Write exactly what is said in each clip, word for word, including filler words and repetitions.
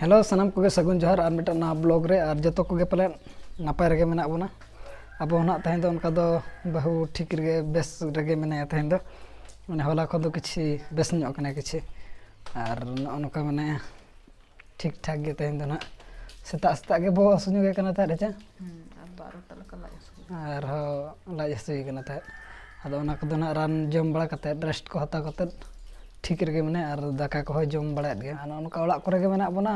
Hello, ᱥᱟᱱᱟᱢ ᱠᱚᱜᱮ ᱥᱟᱹᱜᱩᱱ ᱡᱚᱦᱟᱨ ᱟᱨ ᱢᱤᱫᱴᱟᱝ ᱱᱟᱣᱟ ᱵᱞᱚᱜ ᱨᱮ᱾ ᱟᱨ ᱡᱚᱛᱚ ᱠᱚᱜᱮ ᱯᱟᱞᱮᱱ ᱱᱟᱯᱟᱭ ᱨᱮᱜᱮ ᱢᱮᱱᱟᱜ ᱵᱚᱱᱟ᱾ ᱟᱵᱚ ᱦᱚᱸ ᱱᱟᱜ ᱛᱮᱦᱮᱧ ᱫᱚ ᱚᱱᱠᱟ ᱫᱚ ᱵᱟᱹᱦᱩ ᱴᱷᱤᱠ ᱨᱮᱜᱮ, ᱵᱮᱥ ᱨᱮᱜᱮ ᱢᱮᱱᱟᱭᱟ ᱛᱮᱦᱮᱧ ᱫᱚ᱾ ᱢᱟᱱᱮ ᱦᱚᱞᱟ ᱠᱷᱚᱱ ᱫᱚ ᱠᱤᱪᱷᱤ ᱵᱮᱥ ᱧᱚᱜ ᱠᱟᱱᱟᱭ ᱠᱤᱪᱷᱤ᱾ ᱟᱨ ᱱᱚᱜᱼᱚ ᱱᱚᱝᱠᱟ ᱢᱟᱱᱮ ᱴᱷᱤᱠ ᱴᱷᱟᱠ ᱜᱮ ᱛᱮᱦᱮᱧ ᱫᱚ ᱱᱟᱜ᱾ ᱥᱮᱛᱟᱜ ᱥᱮᱛᱟᱜ ᱜᱮ ᱵᱚᱦᱚᱜ ᱦᱟᱹᱥᱩ ᱧᱚᱜ ᱜᱮ ᱠᱟᱱᱟ ᱛᱟᱦᱮᱸᱫ ᱦᱮᱸᱪᱮ᱾ ᱦᱩᱸ, ᱟᱨ ᱵᱟᱨᱚᱴᱟ ᱞᱮᱠᱟ ᱞᱟᱡ ᱦᱟᱹᱥᱩ᱾ ᱟᱨᱦᱚᱸ ᱞᱟᱡ ᱦᱟᱹᱥᱩᱭᱮ ᱠᱟᱱᱟ ᱛᱟᱦᱮᱸᱫ᱾ ᱟᱫᱚ ᱚᱱᱟ ᱠᱚᱫᱚ ᱱᱟᱜ ᱨᱟᱱ ᱡᱚᱢ ᱵᱟᱲᱟ ᱠᱟᱛᱮᱫ, ᱨᱮᱥᱴ ᱠᱚ ᱦᱟᱛᱟᱣ ᱠᱟᱛᱮᱫ ᱴᱷᱤᱠ ᱨᱮᱜᱮ ᱢᱮᱱᱟᱭᱟ᱾ ᱟᱨ ᱫᱟᱠᱟ ᱠᱚᱦᱚᱸᱭ ᱡᱚᱢ ᱵᱟᱲᱟᱭᱮᱫ ᱜᱮᱭᱟ᱾ ᱟᱨ ᱱᱚᱜᱼᱚ ᱱᱚᱝᱠᱟ ᱚᱲᱟᱜ ᱠᱚᱨᱮ ᱜᱮ ᱢᱮᱱᱟᱜ ᱵᱚᱱᱟ᱾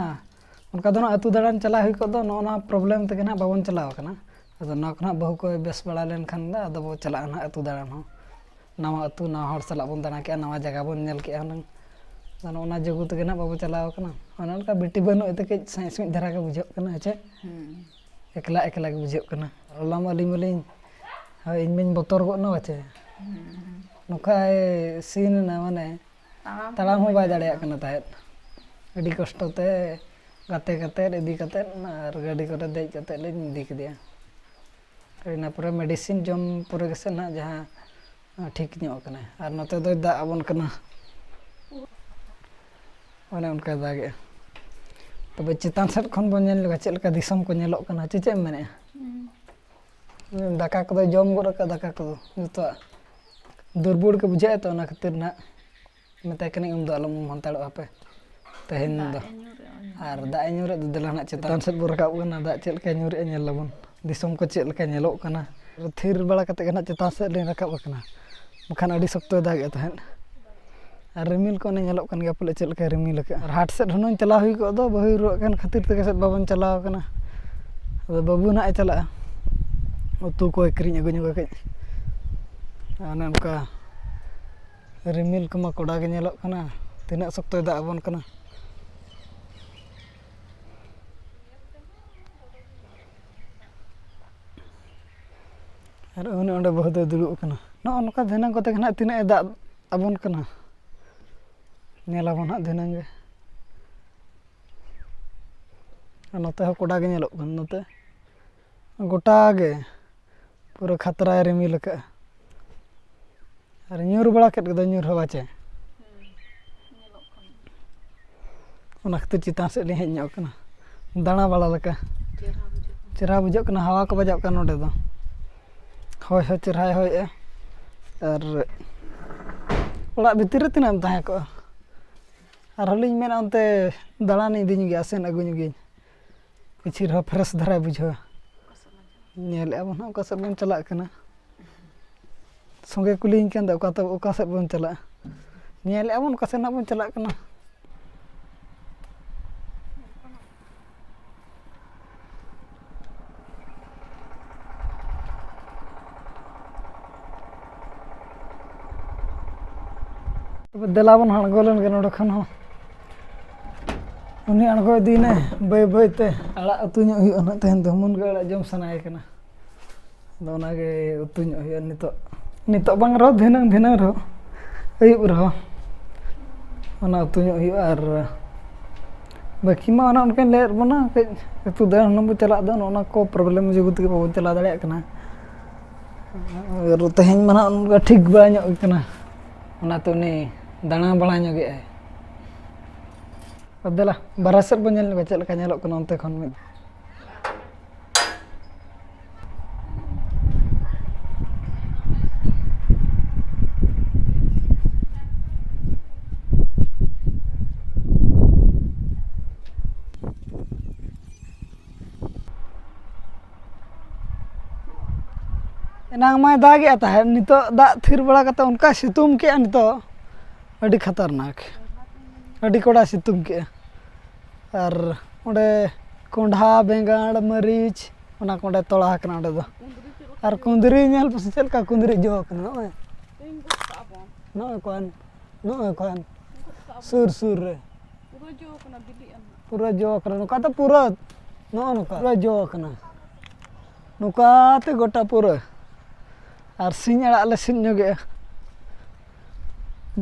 ᱚᱱᱠᱟ ᱫᱚ ᱱᱟᱜ ᱟᱹᱛᱩ ᱫᱟᱬᱟᱱ ᱪᱟᱞᱟᱜ ᱦᱩᱭ ᱠᱚᱜ ᱫᱚ, ᱱᱚᱜᱼᱚ ᱱᱚᱣᱟ ᱯᱨᱚᱵᱞᱮᱢ ᱛᱮᱜᱮ ᱱᱟᱜ ᱵᱟᱵᱚᱱ ᱪᱟᱞᱟᱣ ᱠᱟᱱᱟ᱾ ᱟᱫᱚ ᱱᱚᱣᱟ ᱠᱚ ᱱᱟᱜ ᱵᱟᱹᱦᱩ ᱠᱚᱭ ᱵᱮᱥ ᱵᱟᱲᱟ ᱞᱮᱱᱠᱷᱟᱱ ᱫᱚ ᱟᱫᱚ ᱵᱚ ᱪᱟᱞᱟᱜᱼᱟ ᱱᱟᱜ ᱟᱹᱛᱩ ᱫᱟᱬᱟᱱ ᱦᱚᱸ᱾ ᱱᱟᱣᱟ ᱟᱹᱛᱩ, ᱱᱟᱣᱟ ᱦᱚᱲ ᱥᱟᱞᱟᱜ ᱵᱚᱱ ᱫᱟᱬᱟ ᱠᱮᱜᱼᱟ, ᱱᱟᱣᱟ ᱡᱟᱭᱜᱟ ᱵᱚᱱ ᱧᱮᱞ ᱠᱮᱜᱼᱟ ᱦᱩᱱᱟᱹᱝ᱾ ᱟᱫᱚ ᱱᱚᱜᱼᱚ ᱱᱚᱣᱟ ᱡᱟᱹᱜᱩ ᱛᱮᱜᱮ ᱱᱟᱜ ᱵᱟᱵᱚ ᱪᱟᱞᱟᱣ ᱠᱟᱱᱟ᱾ ᱚᱱᱮ ᱚᱱᱠᱟ ᱵᱤᱴᱤ ᱵᱟᱹᱱᱩᱜ ᱛᱮ ᱠᱟᱹᱡ ᱥᱟᱸᱭ ᱥᱩᱸᱭ ᱫᱷᱟᱨᱟ ᱜᱮ ᱵᱩᱡᱷᱟᱹᱜ ᱠᱟᱱᱟ, ᱦᱮᱸ ᱪᱮ? ᱦᱩᱸ᱾ ᱮᱠᱞᱟ ᱮᱠᱞᱟ ᱜᱮ ᱵᱩᱡᱷᱟᱹᱜ ᱠᱟᱱᱟ᱾ ᱦᱚᱞᱟ ᱢᱟ ᱟᱹᱞᱤᱧ ᱢᱟᱞᱤᱧ, ᱦᱳᱭ, ᱤᱧ ᱢᱟᱧ ᱵᱚᱛᱚᱨ ᱜᱚᱫ ᱱᱟ ᱵᱟᱪᱮ᱾ ᱦᱩᱸ᱾ ᱱᱚᱝᱠᱟᱭ ᱥᱤᱱ ᱮᱱᱟ, ᱢᱟᱱᱮ ᱛᱟᱲᱟᱢ ᱛᱟᱲᱟᱢ ᱦᱚᱸ ᱵᱟᱭ ᱫᱟᱲᱮᱭᱟᱜ ᱠᱟᱱᱟ ᱛᱟᱦᱮᱸᱫ᱾ ᱟᱹᱰᱤ ᱠᱚᱥᱴᱚ ᱛᱮ ᱜᱟᱛᱮ ᱠᱟᱛᱮᱫ, ᱤᱫᱤ ᱠᱟᱛᱮᱫ ᱟᱨ ᱜᱟᱹᱰᱤ ᱠᱚᱨᱮ ᱫᱮᱡ ᱠᱟᱛᱮᱫ ᱞᱤᱧ ᱤᱫᱤ ᱠᱮᱫᱮᱭᱟ᱾ ᱤᱱᱟᱹ ᱯᱚᱨᱮ ᱢᱮᱰᱤᱥᱤᱱ ᱡᱚᱢ ᱯᱚᱨᱮ ᱜᱮᱥᱮ ᱱᱟᱜ ᱡᱟᱦᱟᱸ, ᱟᱸ, ᱴᱷᱤᱠ ᱧᱚᱜ ᱟᱠᱟᱱᱟᱭ᱾ ᱟᱨ ᱱᱚᱛᱮ ᱫᱚᱭ ᱫᱟᱜ ᱟᱵᱚᱱ ᱠᱟᱱᱟ᱾ ᱚᱱᱮ ᱚᱱᱠᱟᱭ ᱫᱟᱜᱮᱜᱼᱟ᱾ ᱛᱚᱵᱮ ᱪᱮᱛᱟᱱ ᱥᱮᱫ ᱠᱷᱚᱱ ᱵᱚᱱ ᱧᱮᱞ ᱞᱮᱠᱷᱟᱱ ᱪᱮᱫ ᱞᱮᱠᱟ ᱫᱤᱥᱚᱢ ᱠᱚ ᱧᱮᱞᱚᱜ ᱠᱟᱱᱟ, ᱪᱮ ᱪᱮᱫ ᱮᱢ ᱢᱮᱱᱮᱫᱼᱟ? ᱦᱩᱸ᱾ ᱫᱟᱠᱟ ᱠᱚᱫᱚ ᱡᱚᱢ ᱜᱚᱫ ᱟᱠᱟᱫ, ᱫᱟᱠᱟ ᱠᱚᱫᱚ ᱡᱚᱛᱚᱣᱟᱜ ᱫᱩᱨᱵᱚᱲ ᱜᱮ ᱵᱩᱡᱷᱟᱹᱜᱼᱟ᱾ ᱛᱚ ᱚᱱᱟ ᱠᱷᱟᱹᱛᱤᱨ ᱱᱟᱜ ᱢᱮᱛᱟᱭ ᱠᱟᱹᱱᱟᱹᱧ, ᱩᱱ ᱫᱚ ᱟᱞᱚᱢ ᱩᱢ ᱦᱟᱛᱟᱲᱚᱜᱼᱟ ᱦᱟᱯᱮ ᱛᱮᱦᱮᱧ ᱫᱟᱜ ᱫᱚ᱾ ᱮ ᱧᱩᱨᱮᱜᱼᱟ, ᱧᱩᱨᱮᱜᱼᱟ᱾ ᱟᱨ ᱫᱟᱜ ᱮ ᱧᱩᱨᱮᱫ ᱫᱚ, ᱫᱮᱞᱟ ᱱᱟᱜ ᱪᱮᱛᱟᱱ ᱥᱮᱫ ᱵᱚ ᱨᱟᱠᱟᱵ ᱠᱟᱱᱟ, ᱫᱟᱜ ᱪᱮᱫ ᱞᱮᱠᱟᱭ ᱧᱩᱨᱮᱜᱼᱟ ᱧᱮᱞ ᱟᱵᱚᱱ, ᱫᱤᱥᱚᱢ ᱠᱚ ᱪᱮᱫ ᱞᱮᱠᱟ ᱧᱮᱞᱚᱜ ᱠᱟᱱᱟ᱾ ᱛᱷᱤᱨ ᱵᱟᱲᱟ ᱠᱟᱛᱮ ᱜᱮ ᱱᱟᱜ ᱪᱮᱛᱟᱱ ᱥᱮᱫ ᱞᱤᱧ ᱨᱟᱠᱟᱵ ᱟᱠᱟᱱᱟ, ᱵᱟᱠᱷᱟᱱ ᱟᱹᱰᱤ ᱥᱚᱠᱛᱚᱭ ᱫᱟᱜᱮᱫ ᱛᱟᱦᱮᱸᱫ᱾ ᱟᱨ ᱨᱤᱢᱤᱞ ᱠᱚ ᱚᱱᱮ ᱧᱮᱞᱚᱜ ᱠᱟᱱ ᱜᱮᱭᱟ, ᱯᱟᱞᱮ ᱪᱮᱫ ᱞᱮᱠᱟᱭ ᱨᱤᱢᱤᱞ ᱟᱠᱟᱫᱼᱟ᱾ ᱟᱨ ᱦᱟᱴ ᱥᱮᱫ ᱦᱩᱱᱟᱹᱝ ᱪᱟᱞᱟᱣ ᱦᱩᱭ ᱠᱚᱜ ᱫᱚ, ᱵᱟᱹᱦᱩᱭ ᱨᱩᱣᱟᱹᱜ ᱠᱟᱱ ᱠᱷᱟᱹᱛᱤᱨ ᱛᱮᱜᱮ ᱥᱮᱫ ᱵᱟᱵᱚᱱ ᱪᱟᱞᱟᱣ ᱠᱟᱱᱟ᱾ ᱟᱫᱚ ᱵᱟᱹᱵᱩ ᱱᱟᱜ ᱮ ᱪᱟᱞᱟᱜᱼᱟ ᱩᱛᱩ ᱠᱚᱭ ᱠᱤᱨᱤᱧ ᱟᱹᱜᱩ ᱧᱚᱜᱟ ᱠᱟᱹᱡ᱾ ᱚᱱᱮ ᱚᱱᱠᱟ ᱨᱤᱢᱤᱞ ᱠᱚᱢᱟ ᱠᱚᱰᱟ ᱜᱮ ᱧᱮᱞᱚᱜ ᱠᱟᱱᱟ, ᱛᱤᱱᱟᱹᱜ ᱥᱚᱠᱛᱚᱭ ᱫᱟᱜ ᱟᱵᱚᱱ ᱠᱟᱱᱟ᱾ ᱟᱨ ᱩᱱᱤ ᱚᱸᱰᱮ ᱵᱟᱹᱦᱩ ᱫᱚᱭ ᱫᱩᱲᱩᱵ ᱟᱠᱟᱱᱟ᱾ ᱱᱚᱜᱼᱚ ᱱᱚᱝᱠᱟ ᱫᱷᱤᱱᱟᱹᱝ ᱠᱚᱛᱮ ᱜᱮ ᱱᱟᱦᱟᱜ ᱛᱤᱱᱟᱹᱜ ᱮ ᱫᱟᱜ ᱟᱵᱚᱱ ᱠᱟᱱᱟ, ᱧᱮᱞ ᱟᱵᱚᱱ ᱦᱟᱸᱜ ᱫᱷᱤᱱᱟᱹᱝ ᱜᱮ᱾ ᱟᱨ ᱱᱚᱛᱮ ᱦᱚᱸ ᱠᱚᱰᱟ ᱜᱮ ᱧᱮᱞᱚᱜ ᱠᱟᱱᱟ, ᱱᱚᱛᱮ ᱜᱚᱴᱟ ᱜᱮ ᱯᱩᱨᱟᱹ ᱠᱷᱟᱛᱨᱟᱭ ᱨᱤᱢᱤᱞ ᱟᱠᱟᱫᱼᱟ᱾ ᱟᱨ ᱧᱩᱨ ᱵᱟᱲᱟ ᱠᱮᱫ ᱜᱮᱫᱚ, ᱧᱩᱨ ᱦᱚᱸ ᱵᱟᱪᱮ᱾ ᱚᱱᱟ ᱠᱷᱟᱹᱛᱤᱨ ᱪᱮᱛᱟᱱ ᱥᱮᱫ ᱞᱤᱧ ᱦᱮᱡ ᱧᱚᱜ ᱠᱟᱱᱟ, ᱫᱟᱬᱟ ᱵᱟᱲᱟ ᱞᱮᱠᱟ᱾ ᱪᱮᱦᱨᱟ ᱵᱩᱡᱷᱟᱹᱜ ᱠᱟᱱᱟ, ᱦᱟᱣᱟ ᱠᱚ ᱵᱟᱡᱟᱜ ᱠᱟᱱᱟ ᱱᱚᱰᱮ ᱫᱚ᱾ ᱦᱚᱭ ᱦᱚᱸ ᱪᱮᱦᱨᱟᱭ ᱦᱚᱭᱮᱜᱼᱟ᱾ ᱟᱨ ᱚᱲᱟᱜ ᱵᱷᱤᱛᱤᱨ ᱨᱮ ᱛᱤᱱᱟᱹᱜ ᱮᱢ ᱛᱟᱦᱮᱸ ᱠᱚᱜᱼᱟ? ᱟᱨᱦᱚᱸ ᱞᱤᱧ ᱢᱮᱱᱟ, ᱚᱱᱛᱮ ᱫᱟᱬᱟᱱ ᱤᱫᱤ ᱧᱚᱜᱮᱭᱟ, ᱟᱥᱮᱱ ᱟᱹᱜᱩ ᱧᱚᱜᱤᱭᱟᱹᱧ᱾ ᱠᱤᱪᱷᱩ ᱨᱮᱦᱚᱸ ᱯᱷᱨᱮᱥ ᱫᱷᱟᱨᱟᱭ ᱵᱩᱡᱷᱟᱹᱣᱟ᱾ ᱧᱮᱞᱮᱫᱼᱟ ᱵᱚᱱ ᱦᱟᱸᱜ ᱚᱠᱟ ᱥᱮᱫ ᱵᱚᱱ ᱪᱟᱞᱟᱜ ᱠᱟᱱᱟ᱾ ᱥᱚᱸᱜᱮ ᱠᱩᱞᱤᱭᱤᱧ ᱠᱟᱱ ᱫᱚ, ᱚᱠᱟ ᱛᱮ, ᱚᱠᱟ ᱥᱮᱫ ᱵᱚᱱ ᱪᱟᱞᱟᱜᱼᱟ? ᱧᱮᱞᱮᱫᱼᱟ ᱵᱚᱱ ᱚᱠᱟ ᱥᱮᱫ ᱱᱟᱜ ᱵᱚᱱ ᱪᱟᱞᱟᱜ ᱠᱟᱱᱟ᱾ ᱛᱚᱵᱮ ᱫᱮᱞᱟ ᱵᱚᱱ ᱟᱬᱜᱚ ᱞᱮᱱ ᱜᱮ ᱱᱚᱰᱮ ᱠᱷᱚᱱ ᱦᱚᱸ᱾ ᱩᱱᱤ ᱟᱬᱜᱚ ᱤᱫᱤᱭᱮᱱᱟᱭ ᱵᱟᱹᱭ ᱵᱟᱹᱭ ᱛᱮ᱾ ᱟᱲᱟᱜ ᱩᱛᱩ ᱧᱚᱜ ᱦᱩᱭᱩᱜᱼᱟ ᱱᱟᱜ ᱛᱮᱦᱮᱧ ᱫᱚ, ᱢᱩᱱᱜᱟᱹ ᱟᱲᱟᱜ ᱡᱚᱢ ᱥᱟᱱᱟᱭᱮ ᱠᱟᱱᱟ᱾ ᱟᱫᱚ ᱚᱱᱟᱜᱮ ᱩᱛᱩ ᱧᱚᱜ ᱦᱩᱭᱩᱜᱼᱟ ᱱᱤᱛᱚᱜ᱾ ᱱᱤᱛᱚᱜ ᱵᱟᱝ ᱨᱮᱦᱚᱸ ᱫᱷᱤᱱᱟᱹᱝ, ᱫᱷᱤᱱᱟᱹᱝ ᱨᱮᱦᱚᱸ, ᱟᱹᱭᱩᱵ ᱨᱮᱦᱚᱸ ᱚᱱᱟ ᱩᱛᱩ ᱧᱚᱜ ᱦᱩᱭᱩᱜᱼᱟ᱾ ᱟᱨ ᱵᱟᱹᱠᱤ ᱢᱟ ᱚᱱᱮ ᱚᱱᱠᱟᱧ ᱞᱟᱹᱭᱟᱫ ᱵᱚᱱᱟ, ᱠᱟᱹᱡ ᱟᱹᱛᱩ ᱫᱟᱬᱟᱱ ᱵᱚᱱ ᱪᱟᱞᱟᱜ ᱫᱚ, ᱱᱚᱜᱼᱚ ᱱᱚᱣᱟ ᱠᱚ ᱯᱨᱚᱵᱞᱮᱢ ᱚᱡᱮ ᱛᱮᱜᱮ ᱵᱟᱵᱚᱱ ᱪᱟᱞᱟᱣ ᱫᱟᱲᱮᱭᱟᱜ ᱠᱟᱱᱟ᱾ ᱟᱨ ᱛᱮᱦᱮᱧ ᱢᱟ ᱱᱟᱜ ᱱᱚᱝᱠᱟ ᱴᱷᱤᱠ ᱵᱟᱲᱟ ᱧᱚᱜ ᱠᱟᱱᱟ, ᱚᱱᱟᱛᱮ ᱩᱱᱤ ᱫᱟᱬᱟ ᱵᱟᱲᱟ ᱧᱚᱜᱮᱜᱼᱟᱭ᱾ ᱫᱮᱞᱟ, ᱵᱟᱨᱦᱮ ᱥᱮᱫ ᱵᱚᱱ ᱧᱮᱞ ᱧᱚᱜᱟ, ᱪᱮᱫ ᱞᱮᱠᱟ ᱧᱮᱞᱚᱜ ᱠᱟᱱᱟ ᱚᱱᱛᱮ ᱠᱷᱚᱱ ᱢᱤᱫ᱾ ᱮᱱᱟᱝ ᱢᱟᱭ ᱫᱟᱜᱮᱜᱼᱟ ᱛᱟᱦᱮᱸᱫ, ᱱᱤᱛᱚᱜ ᱫᱟᱜ ᱛᱷᱤᱨ ᱵᱟᱲᱟ ᱠᱟᱛᱮ ᱚᱱᱠᱟᱭ ᱥᱤᱛᱩᱝ ᱠᱮᱜᱼᱟ ᱱᱤᱛᱚᱜ, ᱟᱹᱰᱤ ᱠᱷᱟᱛᱟᱨᱱᱟᱠ, ᱟᱹᱰᱤ ᱠᱚᱲᱟᱭ ᱥᱤᱛᱩᱝ ᱠᱮᱜᱼᱟ᱾ ᱟᱨ ᱚᱸᱰᱮ ᱠᱚᱸᱰᱷᱟ, ᱵᱮᱸᱜᱟᱲ, ᱢᱟᱹᱨᱤᱪ, ᱚᱱᱟ ᱠᱚ ᱚᱸᱰᱮ ᱛᱚᱲᱟ ᱟᱠᱟᱱᱟ ᱚᱸᱰᱮ ᱫᱚ᱾ ᱟᱨ ᱠᱩᱸᱫᱽᱨᱤ ᱧᱮᱞ ᱯᱮᱥᱮ ᱪᱮᱫ ᱞᱮᱠᱟ ᱠᱩᱸᱫᱽᱨᱤ ᱡᱚ ᱟᱠᱟᱱᱟ, ᱱᱚᱜᱼᱚᱭ, ᱱᱚᱜᱼᱚᱭ ᱠᱚ ᱟᱱ, ᱱᱚᱜᱼᱚᱭ ᱠᱚ ᱟᱱ, ᱥᱩᱨ ᱥᱩᱨ ᱨᱮ᱾ ᱯᱩᱨᱟᱹ ᱡᱚ ᱟᱠᱟᱱᱟ, ᱱᱚᱝᱠᱟ ᱛᱮ ᱯᱩᱨᱟᱹ, ᱱᱚᱜᱼᱚ ᱱᱚᱝᱠᱟ ᱯᱩᱨᱟᱹ ᱡᱚ ᱟᱠᱟᱱᱟ, ᱱᱚᱝᱠᱟ ᱛᱮ ᱜᱚᱴᱟ ᱯᱩᱨᱟᱹ᱾ ᱟᱨ ᱥᱤᱧ ᱟᱲᱟᱜ ᱞᱮ ᱥᱤᱫ ᱧᱚᱜᱮᱜᱼᱟ,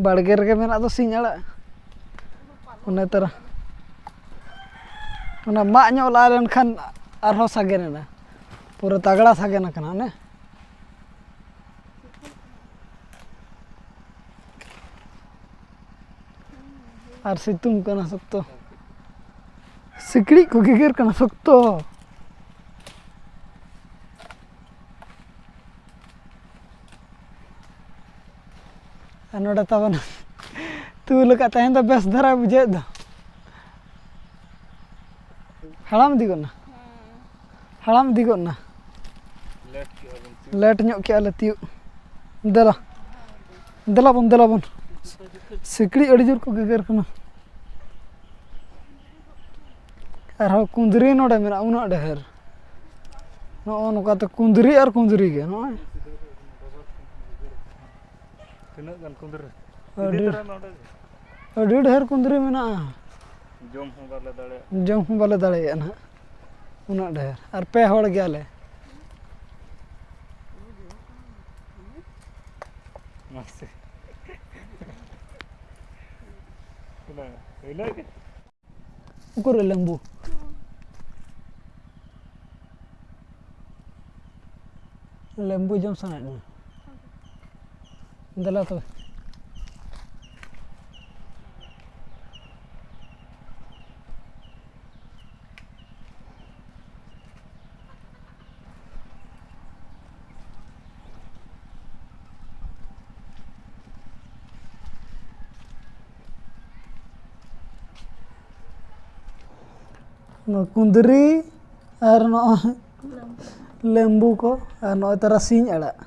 ᱵᱟᱲᱜᱮ ᱨᱮᱜᱮ ᱢᱮᱱᱟᱜ ᱫᱚ ᱥᱤᱧ ᱟᱲᱟᱜ᱾ ᱚᱱᱮ ᱛᱚᱨᱟ ᱚᱱᱟ ᱢᱟᱜ ᱧᱚᱜ ᱞᱟᱜ ᱞᱮᱱᱠᱷᱟᱱ ᱟᱨᱦᱚᱸ ᱥᱟᱜᱮᱱ ᱮᱱᱟ, ᱯᱩᱨᱟᱹ ᱛᱟᱜᱲᱟ ᱥᱟᱜᱮᱱ ᱟᱠᱟᱱᱟ ᱚᱱᱮ᱾ ᱟᱨ ᱥᱤᱛᱩᱝ ᱠᱟᱱᱟ ᱥᱚᱠᱛᱚ᱾ ᱥᱤᱠᱲᱤᱡ ᱠᱚ ᱜᱮᱜᱮᱨ ᱠᱟᱱᱟ ᱥᱚᱠᱛᱚ᱾ ᱟᱨ ᱱᱚᱰᱮ ᱛᱟᱵᱚᱱ ᱛᱩᱞ ᱟᱠᱟᱫ, ᱛᱮᱦᱮᱧ ᱫᱚ ᱵᱮᱥ ᱫᱷᱟᱨᱟ ᱵᱩᱡᱷᱟᱹᱣᱮᱫ ᱫᱚ᱾ ᱦᱟᱲᱟᱢ ᱤᱫᱤ ᱜᱚᱫ ᱱᱟ᱾ ᱦᱟᱲᱟᱢ ᱤᱫᱤ ᱜᱚᱫ ᱱᱟ᱾ ᱞᱮᱴ ᱧᱚᱜ ᱠᱮᱜᱼᱟ ᱞᱮ ᱛᱤᱭᱳᱜ᱾ ᱫᱮᱞᱟ, ᱫᱮᱞᱟ ᱵᱚᱱ, ᱫᱮᱞᱟ ᱵᱚᱱ᱾ ᱥᱤᱠᱲᱤᱡ ᱟᱹᱰᱤ ᱡᱳᱨ ᱠᱚ ᱜᱮᱜᱮᱨ ᱠᱟᱱᱟ᱾ ᱟᱨᱦᱚᱸ ᱠᱩᱸᱫᱽᱨᱤ ᱱᱚᱰᱮ ᱢᱮᱱᱟᱜᱼᱟ, ᱩᱱᱟᱹᱜ ᱰᱷᱮᱨ᱾ ᱱᱚᱜᱼᱚ ᱱᱚᱝᱠᱟ ᱛᱮ ᱠᱩᱸᱫᱽᱨᱤ ᱟᱨ ᱠᱩᱸᱫᱽᱨᱤ ᱜᱮ ᱱᱚᱜᱼᱚᱭ᱾ ᱛᱤᱱᱟᱹᱜ ᱜᱟᱱ ᱠᱩᱸᱫᱽᱨᱤ? ᱟᱹᱰᱤ, ᱤᱫᱤ ᱛᱚᱨᱟᱭ ᱢᱮ ᱚᱸᱰᱮ ᱜᱮ᱾ ᱟᱹᱰᱤ ᱰᱷᱮᱨ ᱠᱩᱸᱫᱽᱨᱤ ᱢᱮᱱᱟᱜᱼᱟ᱾ ᱡᱚᱢ ᱦᱚᱸ ᱵᱟᱞᱮ ᱫᱟᱲᱮᱭᱟᱜᱼᱟ᱾ ᱡᱚᱢ ᱦᱚᱸ ᱵᱟᱞᱮ ᱫᱟᱲᱮᱭᱟᱜᱼᱟ ᱱᱟᱦᱟᱜ, ᱩᱱᱟᱹᱜ ᱰᱷᱮᱨ᱾ ᱟᱨ ᱯᱮ ᱦᱚᱲ ᱜᱮᱭᱟᱞᱮ᱾ ᱢᱟᱥᱮ᱾ ᱤᱱᱟᱹ, ᱤᱱᱟᱹ ᱜᱮ᱾ ᱩᱠᱩᱨ ᱞᱮᱢᱵᱩ? ᱞᱮᱢᱵᱩ ᱡᱚᱢ ᱥᱟᱱᱟᱭᱮᱫ ᱢᱮᱭᱟ? ᱫᱮᱞᱟ ᱛᱚᱵᱮ᱾ ᱱᱚᱣᱟ ᱠᱩᱸᱫᱽᱨᱤ ᱟᱨ ᱱᱚᱜᱼᱚᱭ ᱞᱮᱢᱵᱩ ᱠᱚ ᱟᱨ ᱱᱚᱜᱼᱚᱭ ᱛᱟᱨᱟ ᱥᱤᱧ ᱟᱲᱟᱜ᱾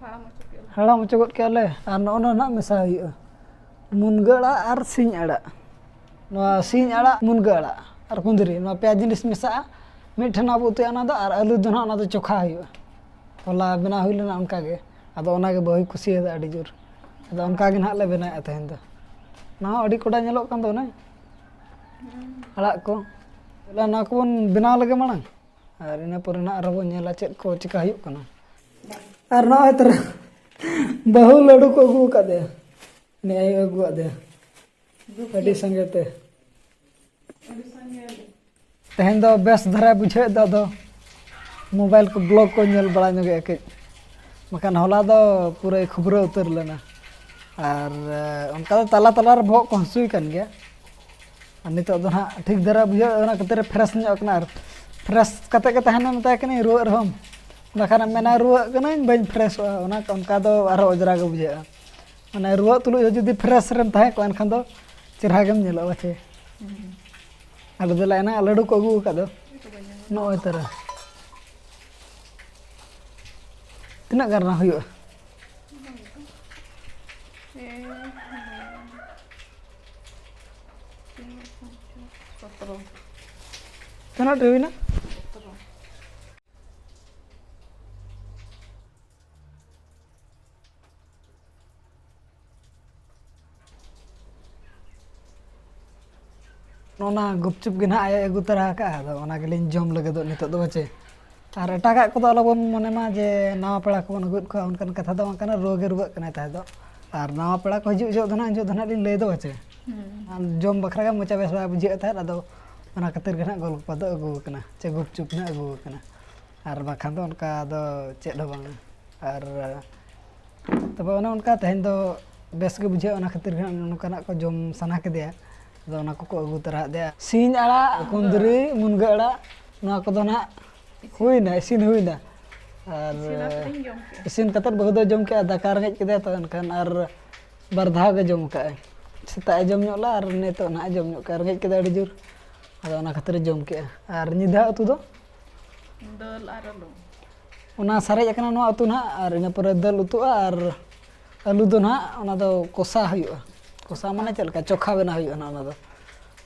ᱦᱟᱲᱟᱢ ᱦᱚᱪᱚ ᱠᱮᱫ ᱞᱮ᱾ ᱦᱟᱲᱟᱢ ᱦᱚᱪᱚ ᱜᱚᱫ ᱠᱮᱜᱼᱟ ᱞᱮ᱾ ᱟᱨ ᱱᱚᱜᱼᱚ ᱱᱚᱣᱟ ᱱᱟᱜ ᱢᱮᱥᱟ ᱦᱩᱭᱩᱜᱼᱟ, ᱢᱩᱱᱜᱟᱹ ᱟᱲᱟᱜ ᱟᱨ ᱥᱤᱧ ᱟᱲᱟᱜ᱾ ᱱᱚᱣᱟ ᱥᱤᱧ ᱟᱲᱟᱜ, ᱢᱩᱱᱜᱟᱹ ᱟᱲᱟᱜ ᱟᱨ ᱠᱩᱸᱫᱽᱨᱤ, ᱱᱚᱣᱟ ᱯᱮᱭᱟ ᱡᱤᱱᱤᱥ ᱢᱮᱥᱟᱜᱼᱟ᱾ ᱢᱤᱫ ᱴᱷᱮᱱ ᱟᱵᱚ ᱩᱛᱩᱭᱟ ᱚᱱᱟ ᱫᱚ, ᱟᱨ ᱟᱹᱞᱩ ᱫᱚ ᱱᱟᱦᱟᱜ ᱚᱱᱟ ᱫᱚ ᱪᱚᱠᱷᱟ ᱦᱩᱭᱩᱜᱼᱟ᱾ ᱦᱚᱞᱟ ᱵᱮᱱᱟᱣ ᱦᱩᱭ ᱞᱮᱱᱟ ᱚᱱᱠᱟ ᱜᱮ, ᱟᱫᱚ ᱚᱱᱟ ᱜᱮ ᱵᱟᱹᱦᱩᱭ ᱠᱩᱥᱤᱭᱟᱫᱟ ᱟᱹᱰᱤ ᱡᱳᱨ᱾ ᱟᱫᱚ ᱚᱱᱠᱟ ᱜᱮ ᱱᱟᱦᱟᱜ ᱞᱮ ᱵᱮᱱᱟᱣᱮᱫᱼᱟ ᱛᱮᱦᱮᱧ ᱫᱚ᱾ ᱚᱱᱟ ᱦᱚᱸ ᱟᱹᱰᱤ ᱠᱚᱰᱟ ᱧᱮᱞᱚᱜ ᱠᱟᱱ ᱫᱚ ᱚᱱᱮ ᱟᱲᱟᱜ ᱠᱚ᱾ ᱛᱟᱦᱚᱞᱮ ᱱᱚᱣᱟ ᱠᱚᱵᱚᱱ ᱵᱮᱱᱟᱣ ᱞᱮᱜᱮ ᱢᱟᱲᱟᱝ, ᱟᱨ ᱤᱱᱟᱹ ᱯᱚᱨᱮ ᱱᱟᱦᱟᱜ ᱟᱨᱦᱚᱸ ᱵᱚᱱ ᱧᱮᱞᱟ ᱪᱮᱫ ᱠᱚ ᱪᱤᱠᱟ ᱦᱩᱭᱩᱜ ᱠᱟᱱᱟ᱾ ᱟᱨ ᱱᱚᱜᱼᱚᱭ ᱛᱚᱨᱟ ᱵᱟᱹᱦᱩ ᱞᱟᱹᱰᱩ ᱠᱚ ᱟᱹᱜᱩ ᱟᱠᱟᱫᱮᱭᱟ᱾ ᱩᱱᱤ ᱟᱭᱳ ᱟᱹᱜᱩᱣᱟᱫ ᱫᱮᱭᱟ ᱟᱹᱰᱤ ᱥᱟᱸᱜᱮ ᱛᱮ᱾ ᱛᱮᱦᱮᱧ ᱫᱚ ᱵᱮᱥ ᱫᱷᱟᱨᱟ ᱵᱩᱡᱷᱟᱹᱣᱮᱫ ᱫᱚ, ᱟᱫᱚ ᱢᱳᱵᱟᱭᱤᱞ ᱠᱚ ᱵᱞᱚᱜ ᱠᱚ ᱧᱮᱞ ᱵᱟᱲᱟ ᱧᱚᱜᱮᱫᱼᱟ ᱠᱟᱹᱡ, ᱵᱟᱠᱷᱟᱱ ᱦᱚᱞᱟ ᱫᱚ ᱯᱩᱨᱟᱹᱭ ᱠᱷᱩᱵᱽᱨᱟᱹ ᱩᱛᱟᱹᱨ ᱞᱮᱱᱟ᱾ ᱟᱨ ᱮ, ᱚᱱᱠᱟ ᱫᱚ ᱛᱟᱞᱟ ᱛᱟᱞᱟ ᱨᱮ ᱵᱚᱦᱚᱜ ᱠᱚ ᱦᱟᱹᱥᱩᱭ ᱠᱟᱱ ᱜᱮᱭᱟ᱾ ᱟᱨ ᱱᱤᱛᱚᱜ ᱫᱚ ᱱᱟᱦᱟᱜ ᱴᱷᱤᱠ ᱫᱷᱟᱨᱟ ᱵᱩᱡᱷᱟᱹᱜᱼᱟ, ᱚᱱᱟ ᱠᱷᱟᱹᱛᱤᱨ ᱨᱮ ᱯᱷᱨᱮᱥ ᱧᱚᱜ ᱠᱟᱱᱟ᱾ ᱟᱨ ᱯᱷᱨᱮᱥ ᱠᱟᱛᱮ ᱜᱮ ᱛᱟᱦᱮᱱᱟ, ᱢᱮᱛᱟᱭ ᱠᱟᱹᱱᱟᱹᱧ ᱨᱩᱣᱟᱹᱜ ᱨᱮᱦᱚᱸᱢ, ᱵᱟᱠᱷᱟᱱ ᱮᱢ ᱢᱮᱱᱟ ᱨᱩᱣᱟᱹᱜ ᱠᱟᱹᱱᱟᱹᱧ, ᱵᱟᱹᱧ ᱯᱷᱨᱮᱥᱚᱜᱼᱟ, ᱚᱱᱟ ᱚᱱᱠᱟ ᱫᱚ ᱟᱨᱦᱚᱸ ᱚᱡᱽᱨᱟ ᱜᱮ ᱵᱩᱡᱷᱟᱹᱜᱼᱟ᱾ ᱢᱟᱱᱮ ᱨᱩᱣᱟᱹᱜ ᱛᱩᱞᱩᱡ ᱦᱚᱸ ᱡᱩᱫᱤ ᱯᱷᱨᱮᱥ ᱨᱮᱢ ᱛᱟᱦᱮᱸ ᱠᱚᱜᱼᱟ, ᱮᱱᱠᱷᱟᱱ ᱫᱚ ᱪᱮᱨᱦᱟ ᱜᱮᱢ ᱧᱮᱞᱚᱜᱼᱟ ᱪᱮ᱾ ᱟᱞᱮ ᱫᱚ ᱞᱟᱭᱱᱟ ᱞᱟᱹᱰᱩ ᱠᱚ ᱟᱹᱜᱩ ᱟᱠᱟᱫ ᱫᱚ, ᱱᱚᱜᱼᱚᱭ ᱛᱟᱨᱟ᱾ ᱛᱤᱱᱟᱹᱜ ᱜᱟᱱ ᱨᱮᱱᱟᱜ ᱦᱩᱭᱩᱜᱼᱟ? ᱥᱚᱛᱨᱚ᱾ ᱛᱤᱱᱟᱹᱜ ᱴᱤ ᱦᱩᱭᱱᱟ? ᱥᱚᱛᱨᱚ᱾ ᱚᱱᱟ ᱜᱩᱯᱪᱩᱯ ᱜᱮ ᱱᱟᱦᱟᱜ ᱟᱡ ᱟᱹᱜᱩ ᱛᱚᱨᱟ ᱟᱠᱟᱫᱼᱟ, ᱟᱫᱚ ᱚᱱᱟ ᱜᱮᱞᱤᱧ ᱡᱚᱢ ᱞᱟᱹᱜᱤᱫᱚᱜ ᱱᱤᱛᱚᱜ ᱫᱚ, ᱵᱟᱪᱮ᱾ ᱟᱨ ᱮᱴᱟᱜᱟᱜ ᱠᱚᱫᱚ ᱟᱞᱚᱵᱚᱱ ᱢᱚᱱᱮ ᱢᱟ ᱡᱮ ᱱᱟᱣᱟ ᱯᱮᱲᱟ ᱠᱚᱵᱚᱱ ᱟᱹᱜᱩᱭᱮᱫ ᱠᱚᱣᱟ, ᱚᱱᱠᱟᱱ ᱠᱟᱛᱷᱟ ᱫᱚ ᱵᱟᱝ ᱠᱟᱱᱟ᱾ ᱨᱩᱣᱟᱹ ᱜᱮ ᱨᱩᱣᱟᱹᱜ ᱠᱟᱱᱟᱭ ᱛᱟᱦᱮᱸ ᱫᱚ, ᱟᱨ ᱱᱟᱣᱟ ᱯᱮᱲᱟ ᱠᱚ ᱦᱤᱡᱩᱜ ᱡᱚᱦᱚᱜ ᱫᱚ ᱱᱟᱦᱟᱜ, ᱩᱱ ᱡᱚᱦᱚᱜ ᱫᱚ ᱱᱟᱦᱟᱜ ᱞᱤᱧ ᱞᱟᱹᱭ ᱫᱚ, ᱵᱟᱪᱮ᱾ ᱦᱩᱸ᱾ ᱟᱨ ᱡᱚᱢ ᱵᱟᱠᱷᱨᱟ ᱜᱮ ᱢᱚᱪᱟ ᱵᱮᱥ ᱵᱟᱭ ᱵᱩᱡᱷᱟᱹᱣᱮᱫ ᱛᱟᱦᱮᱸᱫ, ᱟᱫᱚ ᱚᱱᱟ ᱠᱷᱟᱹᱛᱤᱨ ᱜᱮ ᱱᱟᱦᱟᱜ ᱜᱳᱞᱜᱚᱯᱯᱟ ᱫᱚ ᱟᱹᱜᱩ ᱟᱠᱟᱱᱟ, ᱪᱮ ᱜᱩᱯᱪᱩᱯ ᱱᱟᱦᱟᱜ ᱟᱹᱜᱩ ᱟᱠᱟᱱᱟ᱾ ᱟᱨ ᱵᱟᱠᱷᱟᱱ ᱫᱚ ᱚᱱᱠᱟ ᱫᱚ ᱪᱮᱫ ᱦᱚᱸ ᱵᱟᱝᱟ᱾ ᱟᱨ ᱛᱚᱵᱮ ᱚᱱᱮ ᱚᱱᱠᱟ ᱛᱮᱦᱮᱧ ᱫᱚ ᱵᱮᱥ ᱜᱮ ᱵᱩᱡᱷᱟᱹᱜᱼᱟ, ᱚᱱᱟ ᱠᱷᱟᱹᱛᱤᱨ ᱜᱮ ᱱᱟᱦᱟᱜ ᱱᱚᱝᱠᱟᱱᱟᱜ ᱠᱚ ᱡᱚᱢ ᱥᱟᱱᱟ ᱠᱮᱫᱮᱭᱟ᱾ ᱟᱫᱚ ᱚᱱᱟ ᱠᱚᱠᱚ ᱟᱹᱜᱩ ᱛᱚᱨᱟ ᱟᱫᱮᱭᱟ, ᱥᱤᱧ ᱟᱲᱟᱜ, ᱠᱩᱸᱫᱽᱨᱤ, ᱢᱩᱱᱜᱟᱹ ᱟᱲᱟᱜ, ᱱᱚᱣᱟ ᱠᱚᱫᱚ ᱱᱟᱦᱟᱜ ᱦᱩᱭᱱᱟ, ᱤᱥᱤᱱ ᱦᱩᱭᱱᱟ᱾ ᱟᱨ ᱤᱥᱤᱱ ᱠᱟᱛᱮᱫ ᱤᱧ ᱡᱚᱢ ᱠᱮᱜᱼᱟ᱾ ᱤᱥᱤᱱ ᱠᱟᱛᱮᱫ ᱵᱟᱹᱦᱩ ᱫᱚᱭ ᱡᱚᱢ ᱠᱮᱜᱼᱟ, ᱫᱟᱠᱟ ᱨᱮᱸᱜᱮᱡ ᱠᱮᱫᱮᱭᱟ ᱛᱚ, ᱮᱱᱠᱷᱟᱱ ᱟᱨ ᱵᱟᱨ ᱫᱷᱟᱣ ᱜᱮ ᱡᱚᱢ ᱠᱟᱜᱼᱟᱭ᱾ ᱥᱮᱛᱟᱜ ᱮ ᱡᱚᱢ ᱧᱚᱜ ᱞᱮᱜᱼᱟ ᱟᱨ ᱱᱤᱛᱚᱜ ᱱᱟᱦᱟᱜ ᱮ ᱡᱚᱢ ᱧᱚᱜ ᱠᱟᱜᱼᱟ, ᱨᱮᱸᱜᱮᱡ ᱠᱮᱫᱮᱭᱟ ᱟᱹᱰᱤ ᱡᱳᱨ᱾ ᱟᱫᱚ ᱚᱱᱟ ᱠᱷᱟᱹᱛᱤᱨ ᱮ ᱡᱚᱢ ᱠᱮᱜᱼᱟ᱾ ᱟᱨ ᱧᱤᱫᱟᱹ ᱩᱛᱩ ᱫᱚ? ᱫᱟᱹᱞ ᱟᱨ ᱟᱹᱞᱩ᱾ ᱚᱱᱟ ᱥᱟᱨᱮᱡ ᱟᱠᱟᱱᱟ ᱱᱚᱣᱟ ᱩᱛᱩ ᱱᱟᱦᱟᱜ, ᱟᱨ ᱤᱱᱟᱹ ᱯᱚᱨᱮ ᱫᱟᱹᱞ ᱩᱛᱩᱜᱼᱟ ᱟᱨ ᱟᱹᱞᱩ ᱫᱚ ᱱᱟᱦᱟᱜ ᱚᱱᱟ ᱫᱚ ᱠᱚᱥᱟ ᱦᱩᱭᱩᱜᱼᱟ᱾ ᱠᱚᱥᱟ ᱢᱟᱱᱮ ᱪᱮᱫ ᱞᱮᱠᱟ? ᱪᱚᱠᱷᱟ ᱵᱮᱱᱟᱣ ᱦᱩᱭᱩᱜᱼᱟ ᱱᱟᱦᱟᱜ ᱚᱱᱟ ᱫᱚ᱾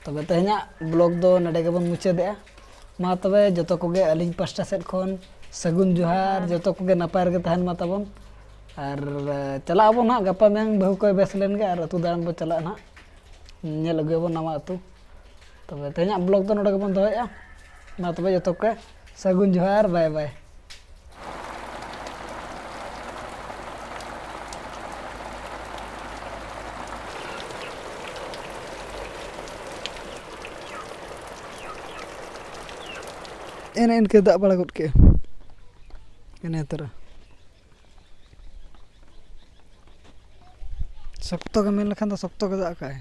ᱛᱚᱵᱮ ᱛᱮᱦᱮᱧᱟᱜ vlog ᱫᱚ ᱱᱚᱰᱮ ᱜᱮᱵᱚᱱ ᱢᱩᱪᱟᱹᱫᱮᱜᱼᱟ᱾ ᱢᱟ ᱛᱚᱵᱮ ᱡᱚᱛᱚ ᱠᱚᱜᱮ ᱟᱹᱞᱤᱧ ᱯᱟᱥᱴᱟ ᱥᱮᱫ ᱠᱷᱚᱱ ᱥᱟᱹᱜᱩᱱ ᱡᱚᱦᱟᱨ, ᱡᱚᱦᱟᱨ᱾ ᱡᱚᱛᱚ ᱠᱚᱜᱮ ᱱᱟᱯᱟᱭ ᱨᱮᱜᱮ ᱛᱟᱦᱮᱱ ᱢᱟ ᱛᱟᱵᱚᱱ᱾ ᱟᱨ, ᱮ, ᱪᱟᱞᱟᱜ ᱟᱵᱚᱱ ᱱᱟᱦᱟᱜ ᱜᱟᱯᱟ ᱢᱮᱭᱟᱝ, ᱵᱟᱹᱦᱩ ᱠᱚᱭ ᱵᱮᱥ ᱞᱮᱱ ᱜᱮ ᱟᱨ ᱟᱹᱛᱩ ᱫᱟᱬᱟᱱ ᱵᱚ ᱪᱟᱞᱟᱜᱼᱟ ᱱᱟᱦᱟᱜ, ᱧᱮᱞ ᱟᱹᱜᱩᱭᱟᱵᱚᱱ ᱱᱟᱣᱟ ᱟᱹᱛᱩ᱾ ᱛᱚᱵᱮ ᱛᱮᱦᱮᱧᱟᱜ vlog ᱫᱚ ᱱᱚᱰᱮ ᱜᱮᱵᱚᱱ ᱫᱚᱦᱚᱭᱮᱜᱼᱟ᱾ ᱢᱟ ᱛᱚᱵᱮ ᱡᱚᱛᱚ ᱠᱚᱜᱮ ᱥᱟᱹᱜᱩᱱ ᱡᱚᱦᱟᱨ, bye bye᱾ ᱮᱱᱮ ᱤᱱᱠᱟᱹ ᱫᱟᱜ ᱵᱟᱲᱟ ᱜᱚᱫ ᱠᱮᱜᱼᱟ᱾ ᱮᱱᱮ ᱛᱚᱨᱟ ᱥᱚᱠᱛᱚ ᱜᱮ ᱢᱮᱱ ᱞᱮᱠᱷᱟᱱ ᱫᱚ ᱥᱚᱠᱛᱚ ᱜᱮ ᱫᱟᱜ ᱠᱟᱜᱼᱟᱭ᱾